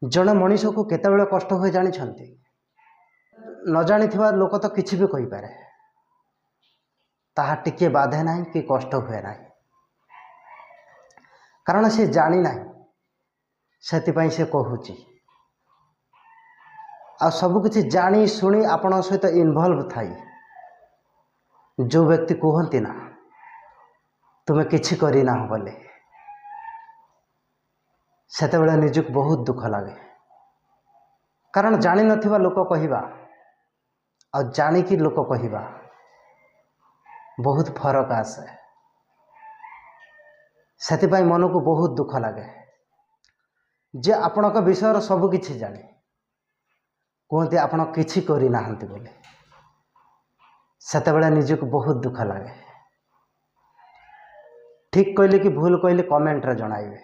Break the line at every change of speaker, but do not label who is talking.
ଜଣେ ମଣିଷକୁ କେତେବେଳେ କଷ୍ଟ ହୁଏ ଜାଣିଛନ୍ତି? ନ ଜାଣିଥିବା ଲୋକ ତ କିଛି ବି କହିପାରେ, ତାହା ଟିକିଏ ବାଧେ ନାହିଁ କି କଷ୍ଟ ହୁଏ ନାହିଁ, କାରଣ ସେ ଜାଣିନାହିଁ, ସେଥିପାଇଁ ସେ କହୁଛି। ଆଉ ସବୁକିଛି ଜାଣି ଶୁଣି ଆପଣଙ୍କ ସହିତ ଇନଭଲ୍ଭ ଥାଇ ଯେଉଁ ବ୍ୟକ୍ତି କୁହନ୍ତି ନା, ତୁମେ କିଛି କରିନାହ ବୋଲି, ସେତେବେଳେ ନିଜକୁ ବହୁତ ଦୁଃଖ ଲାଗେ। କାରଣ ଜାଣିନଥିବା ଲୋକ କହିବା ଆଉ ଜାଣିକି ଲୋକ କହିବା ବହୁତ ଫରକ ଆସେ। ସେଥିପାଇଁ ମନକୁ ବହୁତ ଦୁଃଖ ଲାଗେ ଯେ ଆପଣଙ୍କ ବିଷୟରେ ସବୁ କିଛି ଜାଣି କୁହନ୍ତି ଆପଣ କିଛି କରିନାହାନ୍ତି ବୋଲି, ସେତେବେଳେ ନିଜକୁ ବହୁତ ଦୁଃଖ ଲାଗେ। ଠିକ୍ କହିଲି କି ଭୁଲ କହିଲି, କମେଣ୍ଟରେ ଜଣାଇବେ।